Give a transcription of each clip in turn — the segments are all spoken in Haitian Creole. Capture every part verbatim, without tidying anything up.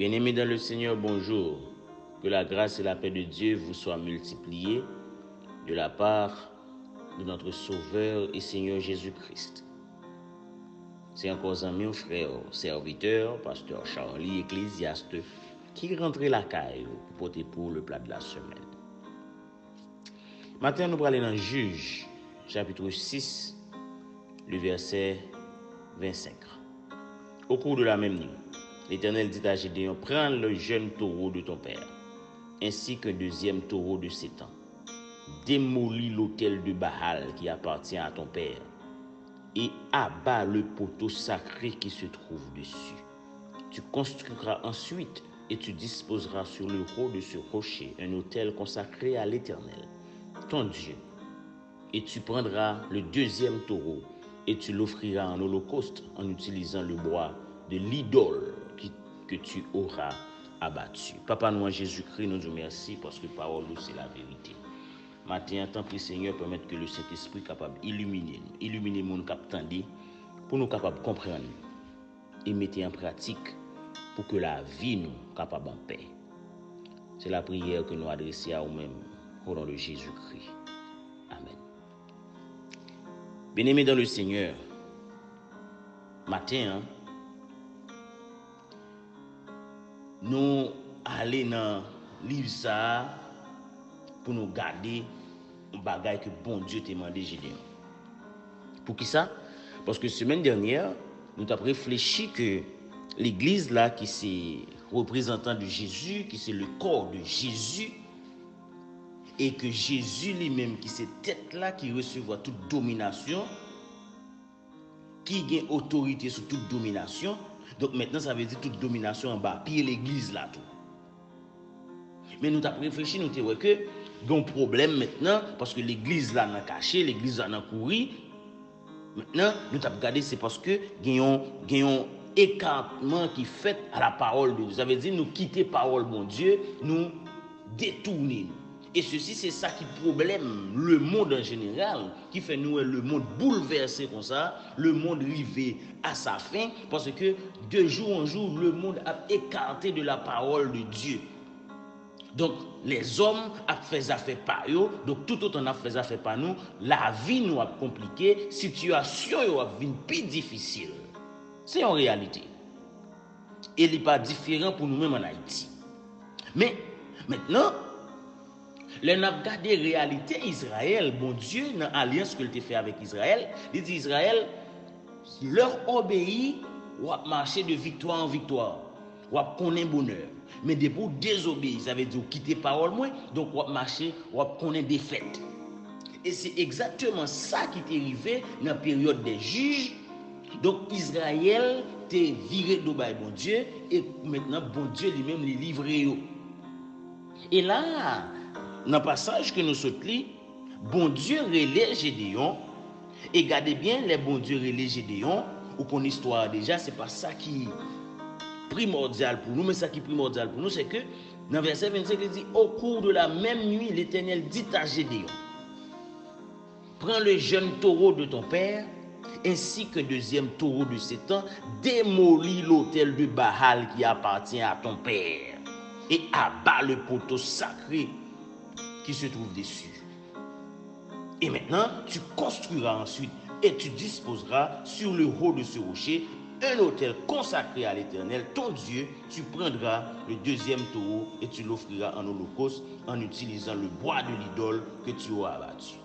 Bien-aimés dans le Seigneur, bonjour. Que la grâce et la paix de Dieu vous soient multipliées de la part de notre Sauveur et Seigneur Jésus-Christ. Se ankò zanmi w, frè w, sèvitè, pastè Charly Ecclésiaste, ki rantre lakay ou pou pote pou ou le plat de la semaine. Maten an, nou prale nan Jij, chapitre six, le verset vingt-cinq. Au cours de la même nuit, l'Éternel dit à Gédéon, prends le jeune taureau de ton père, ainsi qu'un deuxième taureau de sept ans. Démolis l'autel de Baal qui appartient à ton père et abat le poteau sacré qui se trouve dessus. Tu construiras ensuite et tu disposeras sur le haut de ce rocher un autel consacré à l'Éternel, ton Dieu. Et tu prendras le deuxième taureau et tu l'offriras en holocauste en utilisant le bois de l'idole qui- que tu auras abattu. Papa nou an Jezikri, nou di w mèsi paske pawòl ou se laverite. Maten an, tanpri Senyè, pèmèt ke le Sentespri kapab ilimine nou, ilimine moun k ap tande, pou nou kapab konprann e mete an pratik pou ke lavi nou kapab anpè. Se lapriyè ke nou adrese a ou menm, au nom de Jésus-Christ. Amen. Bien-aimés dans le Seigneur, maten an, nou ale nan liv sa a pou nou gade yon bagay ke Bondye te mande Jedeyon. Poukisa? Paske semèn dènyè, nou t ap reflechi ke legliz la, ki se reprezantan de Jezi, ki se le corps de Jésus, e ke Jezi li menm ki se tèt la, ki resevwa tout dominasyon, ki gen otorite sou tout dominasyon. Donk, mentnan, sa vle di tout dominasyon anba pye legliz la tou. Men nou t ap reflechi, nou te wè ke gen yon pwoblèm mentnan, paske legliz la nan kache, legliz la nan kouri. Mentnan, nou t ap gade, se paske gen yon, gen yon ekatman ki fèt à la parole de Dieu. Sa vle di nou kite pawòl Bondye, nou detounen nou. E sesi, se sa ki pwoblèm lemonn an jeneral, ki fè nou wè lemonn boulvèse konsa, lemonn rive a sa fen, paske de jou an jou, lemonn ap ekate de la parole de Dieu. Donk, lèzòm ap fè zafè pa yo, donk, toutotan n ap fè zafè pa nou, lavi nou ap konplike, sitiyasyon yo ap vin pi difisil. Se yon reyalite. E li pa diferan pou nou menm ann Ayiti. Men, mentnan, lè n ap gade reyalite Izrayèl, Bondye, nan alyans ke l te fè avèk Izrayèl, li di Izrayèl, lè w obeyi, w ap mache de viktwa an viktwa. W ap konnen bonè. Men depi w dezobeyi, sa vle di w kite pawòl mwen, donk w ap mache, w ap konnen defèt. E se egzakteman sa ki te rive nan peryòd dè jij. Donk, Izrayèl te vire do bay Bondye, e mentnan, Bondye li menm, li livre yo. E la, nan pasaj ke nou sot li, Bondye rele Jedeyon, e gade byen, lè Bondye rele Jedeyon, ou konn istwa a deja, se pa sa ki primòdyal pou nou, men sa ki primòdyal pou nou, se ke nan vèsè vennsenk, li di, au cours de la même nuit, l'Éternel dit à Gédéon, prends le jeune taureau de ton père, ainsi qu'un deuxième taureau de sept ans, démolis l'autel de Baal qui appartient à ton père, et abat le poteau sacré qui se trouve dessus. Et maintenant, tu construiras ensuite et tu disposeras sur le haut de ce rocher un autel consacré à l'Éternel, ton Dieu, tu prendras le deuxième taureau et tu l'offriras en holocauste en utilisant le bois de l'idole que tu auras abattu.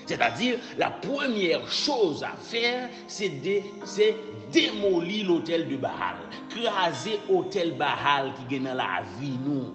C'est-à-dire, la première chose à faire, c'est de, c'est démolir l'autel de Baal. Kraze otèl Baal ki gen nan lavi nou.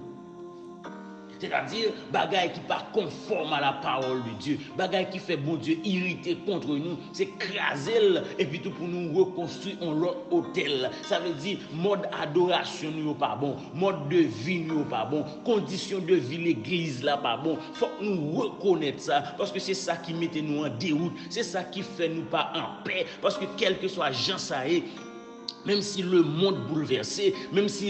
Sètadi, bagay ki pa konfòm a la pawòl de Dye, bagay ki fè Bondye irite kont nou, se kraze l, epi tou pou nou rekonstwi yon lòt otèl. Sa vle di, mòd adorasyon nou yo pa bon, mòd de vi nou yo pa bon, kondisyon de vi legliz la pa bon. Fòk nou rekonèt sa, paske se sa ki mete nou an dewout, se sa ki fè nou pa anpè, paske kèlkeswa jan sa ye, menm si lemonn boulvèse, menm si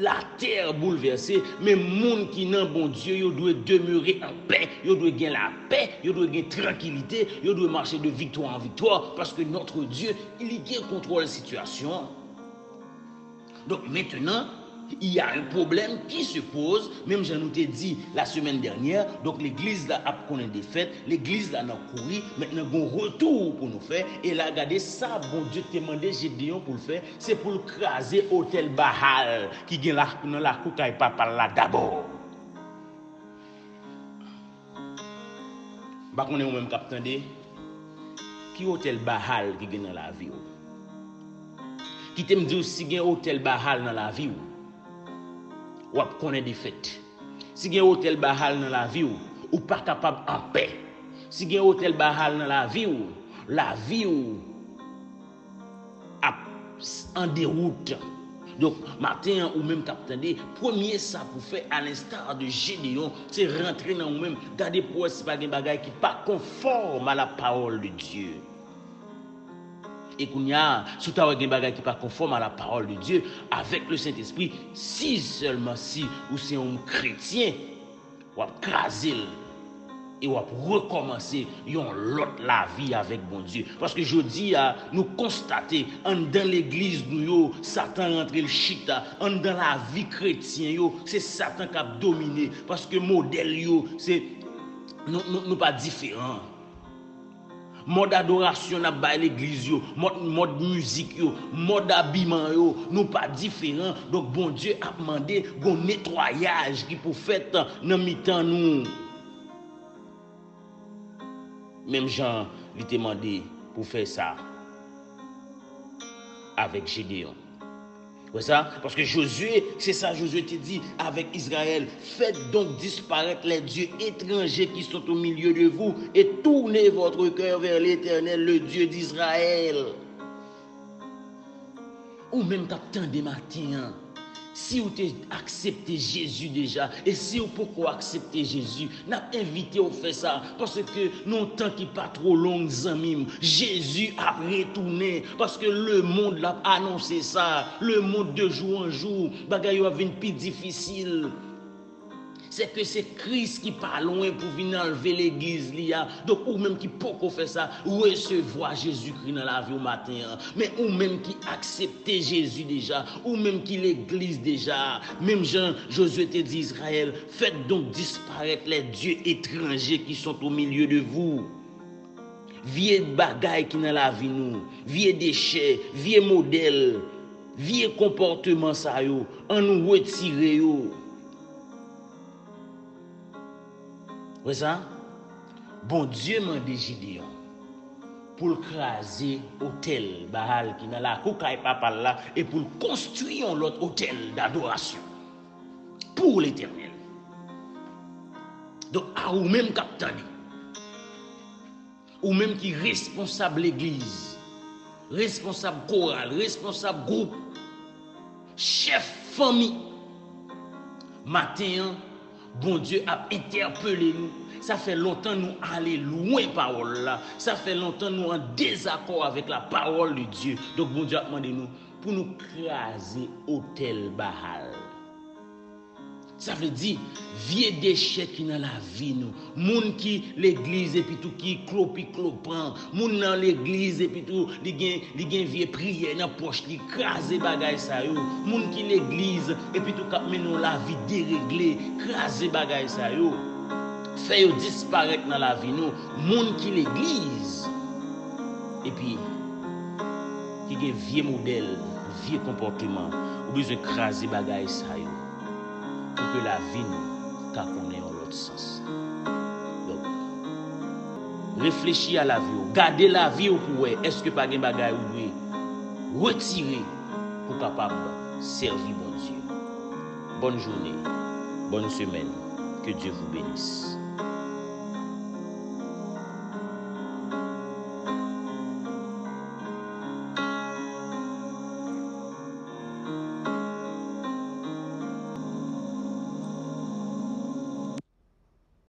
latè boulvèse, men moun ki nan Bondye yo dwe demere an pè, yo dwe gen lapè, yo dwe gen trankilite, yo dwe mache de viktwa an viktwa, paske notre Dieu, li gen kontwòl sitiyasyon an. Donk, mentnan, Il y a un problème qui se pose, menm jan nou te di la semaine dernière, donk legliz la ap konnen defèt, legliz la nan kouri, mentnan gon retou pou nou fè, e la gade sa Bondye te mande Jedeyon pou l fè, se pou l kraze otèl Baal ki gen la, nan lakou kay papa l la dabò. M pa konnen ou menm k ap tande, ki otèl Baal ki gen nan lavi w? Kite m di w, si gen otèl Baal nan lavi w, w ap konnen defèt. Si gen otèl Baal nan lavi w, ou pa kapab anpè. Si gen otèl Baal nan lavi w, lavi w ap s- an dewout. Donk, maten an, ou menm k ap tande, premye sa pou fè, à l'instar de Gédéon, se rantre nan ou menm. Gade pou wè si pa gen bagay ki pa konfòm à la parole de Dieu. E kounye a, si w ta wè gen bagay ki pa konfòm à la parole de Dieu, avec le Saint-Esprit, si sèlman si ou se yon kretyen, w ap kraze l e w ap rekòmanse yon lòt lavi avèk Bondye. Paske jodi a, nou konstate anndan legliz nou yo, Satan rantre l chita. Anndan lavi kretyen yo, se Satan k ap domine. Paske modèl yo, se, nou, nou, nou pa diferan. Mòd adorasyon n ap bay legliz yo, mòd, mòd mizik yo, mòd abiman yo, nou pa diferan. Donk, Bondye ap mande gon netwayaj ki pou fèt nan mitan nou. Menm jan li te mande pou fè sa avèk Jedeyon. Wè sa? Paske Jozye, se sa Jozye te di avèk Izrayèl, faites donc disparaître les dieux étrangers qui sont au milieu de vous et tournez votre cœur vers l'Éternel, le Dieu d'Israël. Ou menm k ap tande maten an, si w te aksepte Jezi deja, e si w poko aksepte Jezi, n ap envite w fè sa, paske nan yon tan ki pa twò long, zanmi m, Jezi ap retounen, paske lemonn l ap anonse sa, lemonn de jou an jou, bagay yo ap vin pi difisil. Se ke se Kris ki pa lwen pou vin anlve legliz li a. Donk, ou menm ki poko fè sa, resevwa Jezikri nan lavi w maten an. Men ou menm ki aksepte Jezi deja, ou menm ki legliz deja, menm jan Jozye te di Izrayèl, faites donc disparaître les dieux étrangers qui sont au milieu de vous. Vye bagay ki nan lavi nou, vye dechè, vye modèl, vye konpòteman sa yo, ann nou retire yo. Wè sa? Bondye mande Jideyon pou l kraze otèl Baal ki nan lakou kay papa l la e pou l konstwi yon lòt otèl dadorasyon pou Letènèl. Donk, a ou menm k ap tande, ou menm ki responsab legliz, responsab koral, responsab gwoup, chèf fanmi, maten an, Bondye ap entèpele nou. Sa fè lontan nou ale lwen pawòl la. Sa fè lontan nou an dezakò avèk la parole de Dieu. Donk, Bondye ap mande nou pou nou kraze otèl Baal. Sa vle di, vye dechè ki nan lavi nou. Moun ki legliz epitou ki klopi klopan. Moun nan legliz epitou li gen, li gen vye priyè nan pòch li. Kraze bagay sa yo. Moun ki legliz epitou k ap mennen yon lavi deregle. Kraze bagay sa yo. Fè yo disparèt nan lavi nou. Moun ki legliz epi ki gen vye modèl, vye konpòteman, ou bezwen kraze bagay sa yo pou ke lavi nou ka konnen yon lòt sans. Donk, reflechi a lavi w. Gade lavi w pou wè èske pa gen bagay ou dwe retire pou kapab sèvi Bondye. Bonne journée, bonne semaine, que Dieu vous bénisse.